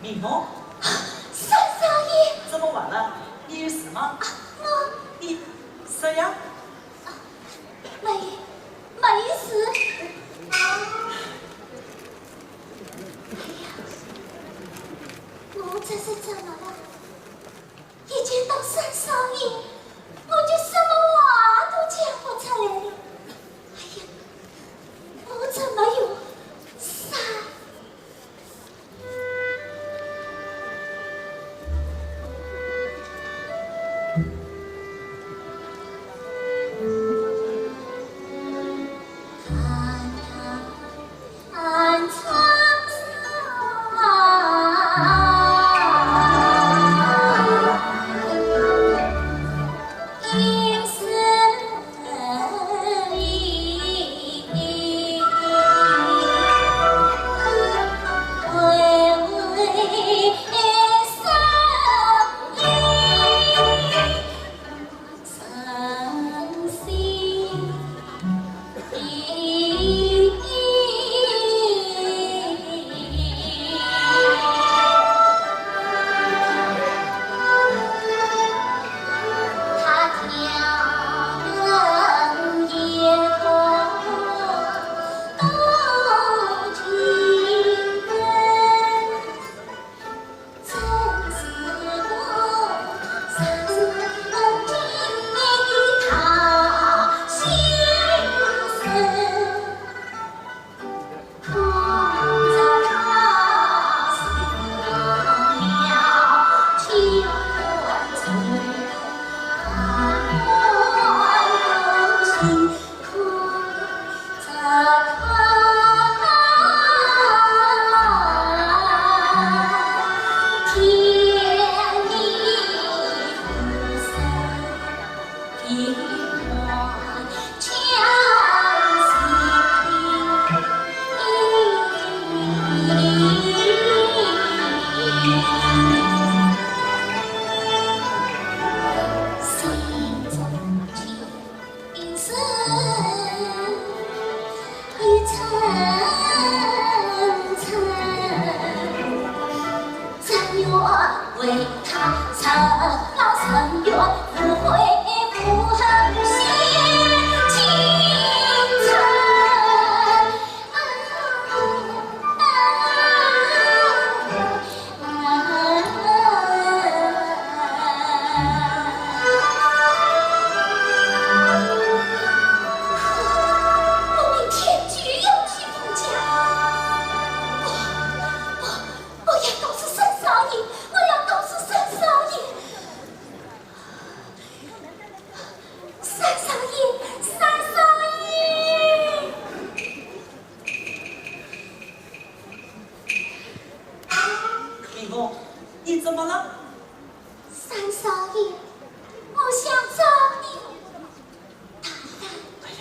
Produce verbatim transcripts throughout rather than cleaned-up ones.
明凤，三少爷，这么晚了，你有事吗？啊，我，你说呀。啊，没，没事。哎呀，我这是怎么了？ 一见到三少爷，我就什么话都讲不出来了。哎呀，我怎么有啥？我明天就要去封家。不，不，不要告诉三少爷，我要告诉三少爷。三少爷，三少爷！明凤，你怎么了？ 三少爷，我想找你。大人。哎呀，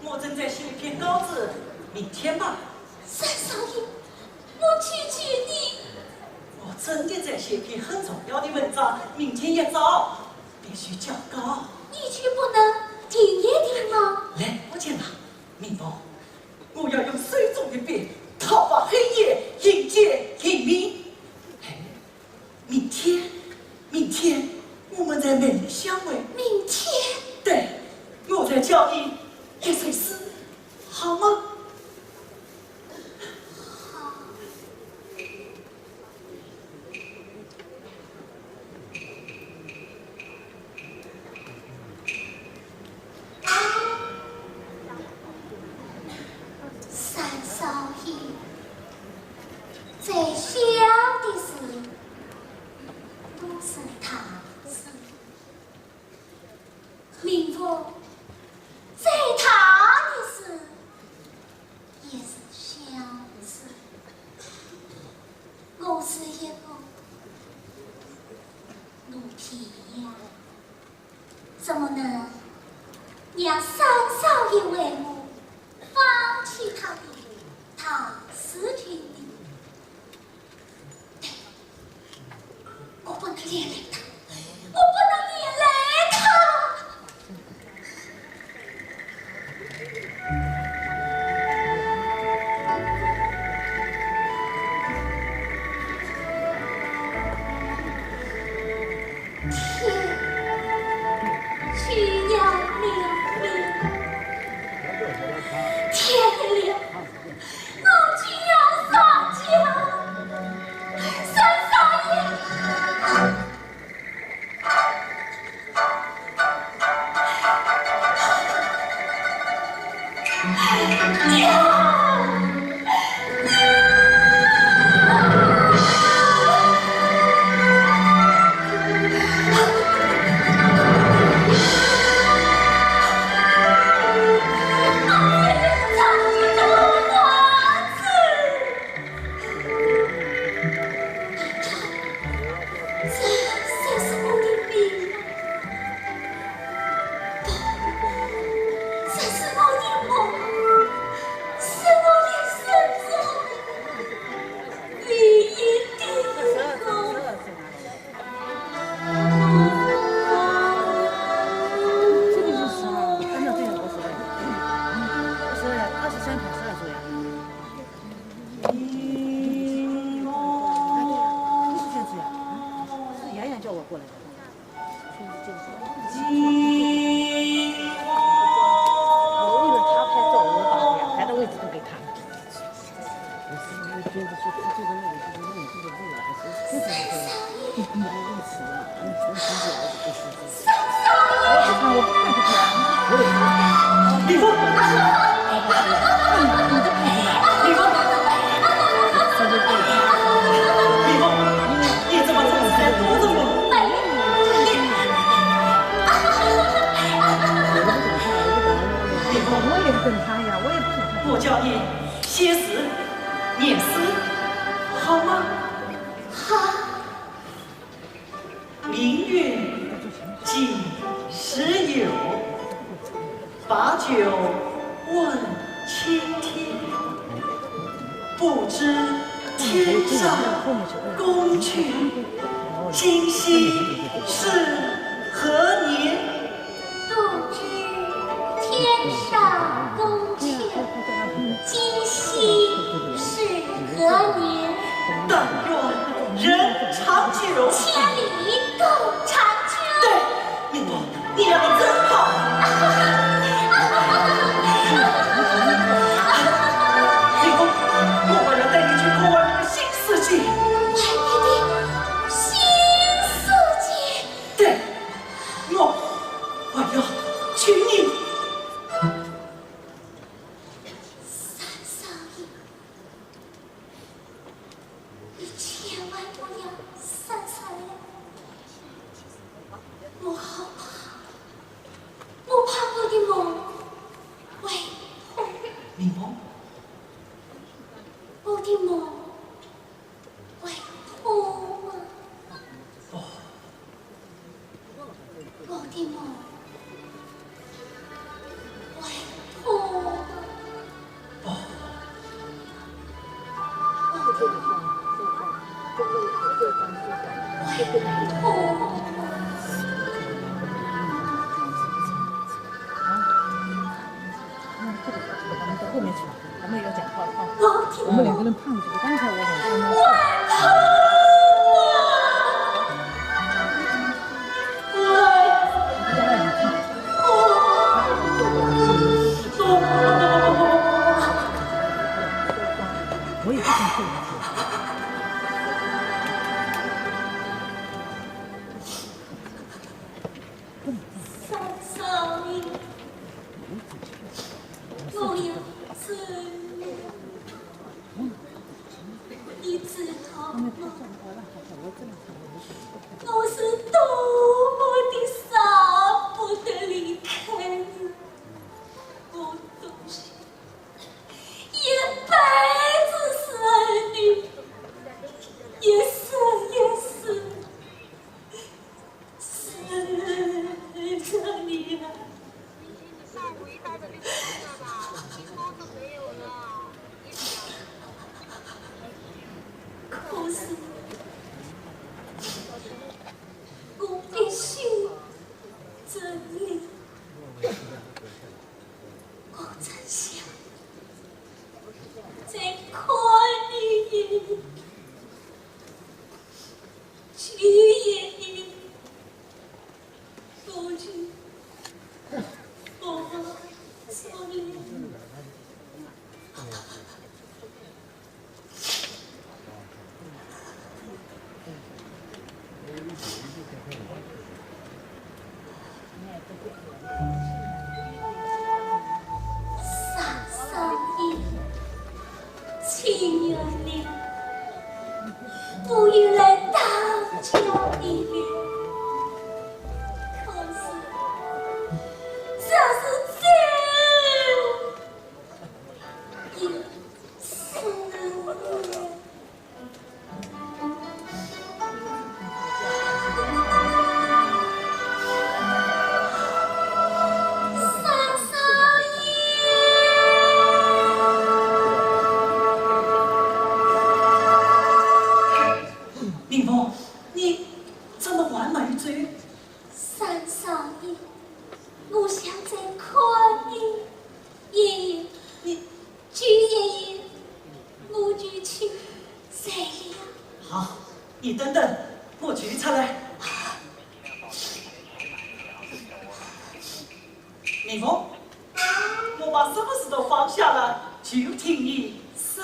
我正在写一篇稿子，明天吧。三少爷，我求求你。我真的在写篇很重要的文章，明天一早必须交稿。你就不能停一停吗？来，我讲吧，明凤，我要用手中的笔，踏破黑夜，迎接黎明。哎， 明天，明天我们在梅林相会。明天？对，我再教你一首诗，好吗？好。是一个奴婢呀，怎么能让三少爷为我放弃他的大事情呢？对，我不能连累他，我不能连累他。 天就要亮了，天一亮，我就要上轿。三少爷， 这，这是我的命吗？不，这是我的梦，是我的生活，唯一的梦。这个就是啊，按照这个不是的，不是二十三排是二十呀。 哎，对呀，不是这样子呀，是洋洋叫我过来的。我为了他拍照，我把两排的位置都给他。我是因为觉得说他坐在那里，就是那种坐在那里，我说为什么会有这样的位置嘛？我说我看不见。 李峰，李峰，李峰，你怎么这么在躲着我？李峰，我也不跟他呀，我也不跟他。我教你写诗、念诗，好吗？好。 明月几时有？把酒问青天。不知天上宫阙，今夕是何年？ 不知天上宫阙，今夕是何年？但愿人长久。千里共婵娟。对，明峰，你两个真好。明峰，我还要带你去看外面的新世界。外面的新世界？对。 我，我要娶你。三少爷，你千万不要三少爷，我好怕，我怕我的梦会破。明峰，我的梦 会破吗？哦。我的梦会破吗？哦。我的梦会破吗？啊，那这个，我们到后面去吧。 咱们要讲话啊。我们两个人碰一下，刚才我很我也不想碰。三少爷，我要走了。 你知道吗？我是多么的舍不得离开你，我总是一辈子是你，一可是，我必须整理。我真想再看你一眼，去也一眼，不去，不说了。 三少爷，请原谅，我又来打扰你了。可是，这是最后一次了。 三少爷。明凤，你怎么还没有走？三少爷，我想再看你一眼，你去一眼，我就去。 谁呀？好，你等等，我就出来。明凤，我把什么事都放下了，就听你说。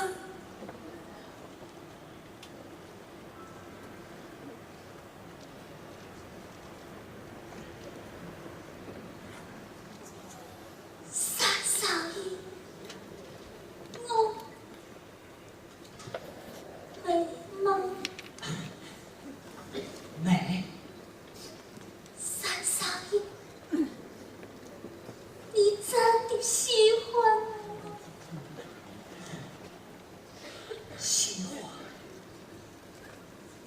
三少爷，我 美吗？美。三少爷，你真的喜欢我吗？喜欢。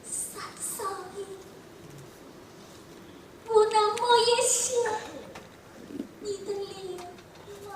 三少爷，我能摸一下你的脸吗？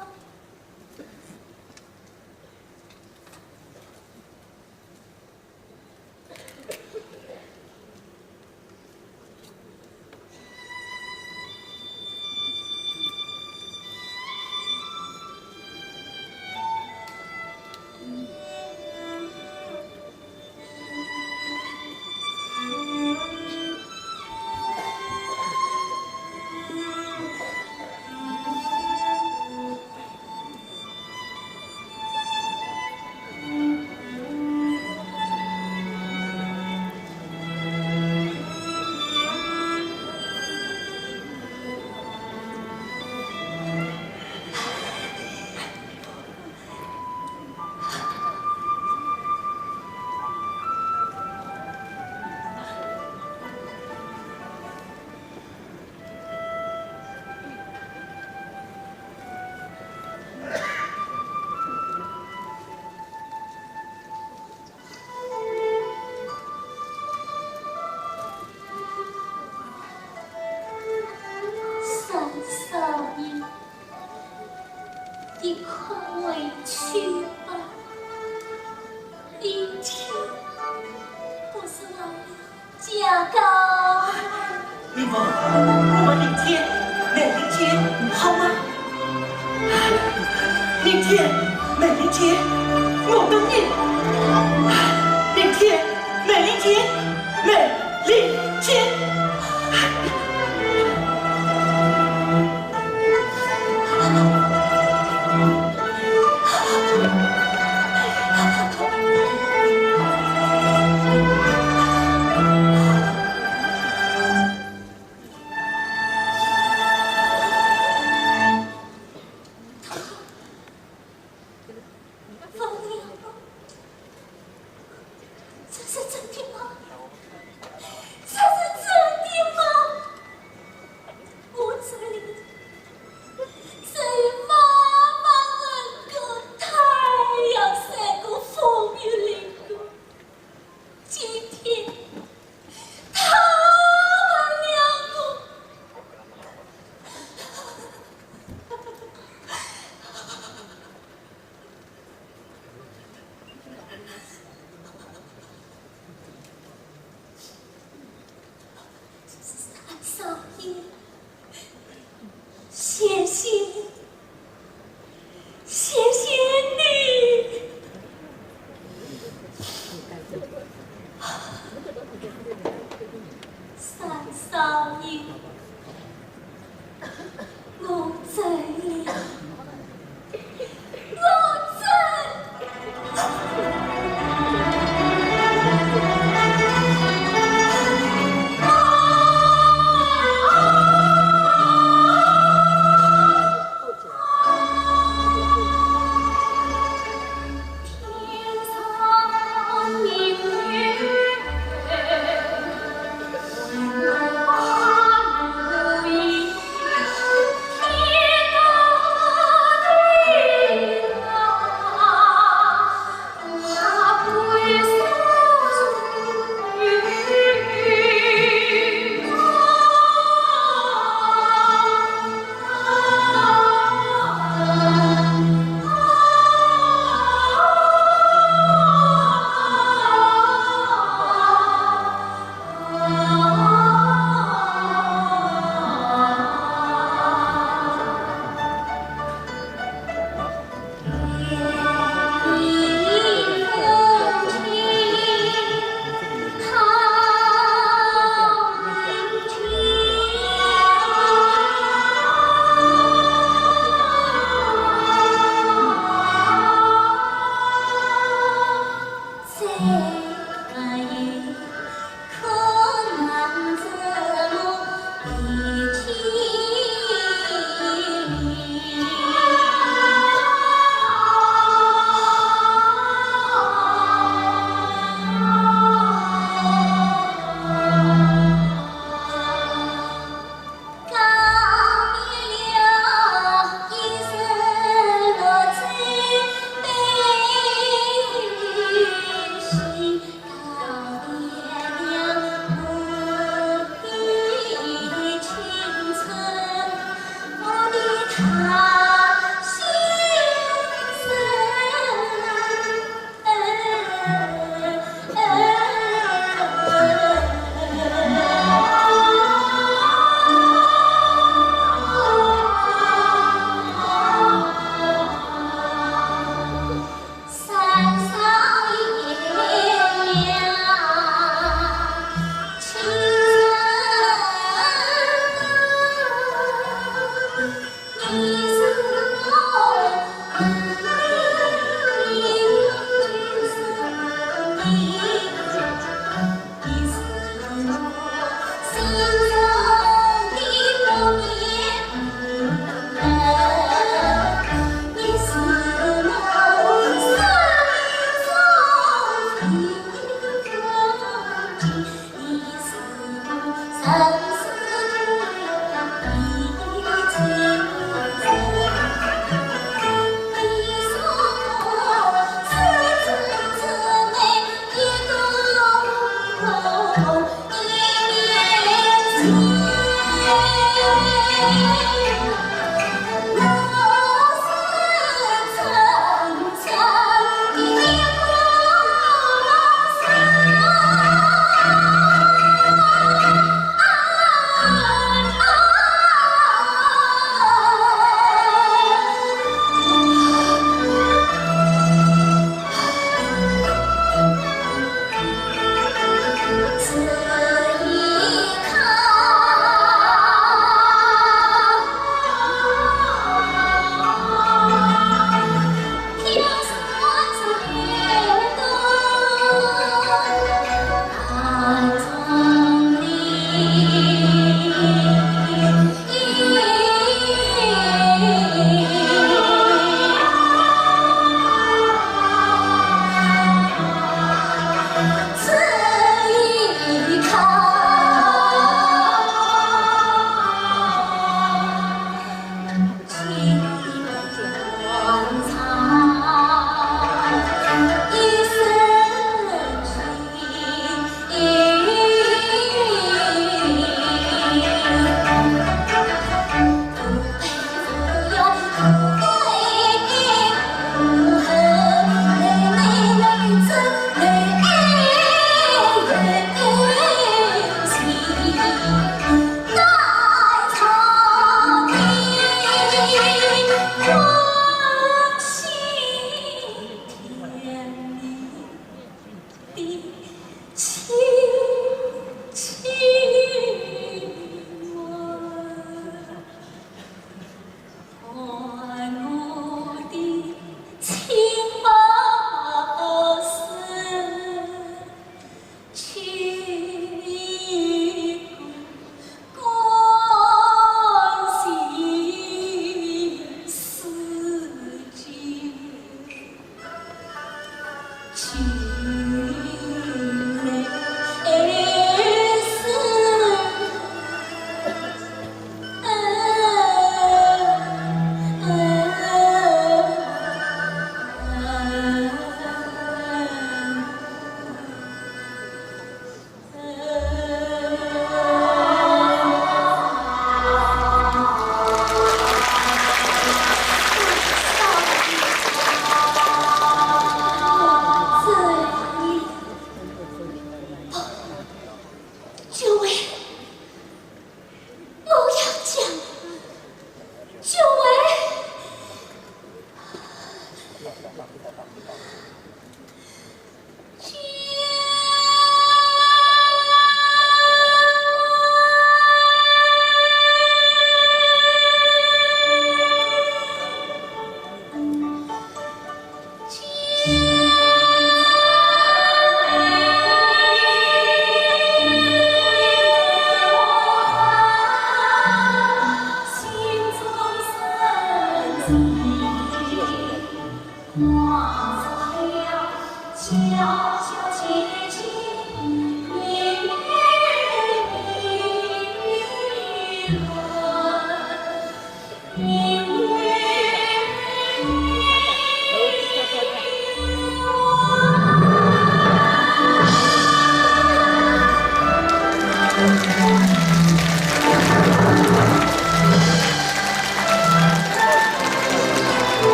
三少爷，你快回去吧，明天不是我们 驾高。明凤，我们明天梅林街，好吗？明天梅林街，我等你。明天梅林街，梅林街。这是真的吗？这是真的吗？我这里只有妈妈能够，太阳晒过，风雨淋过。今天他们两个 三老爷，我走了，我走。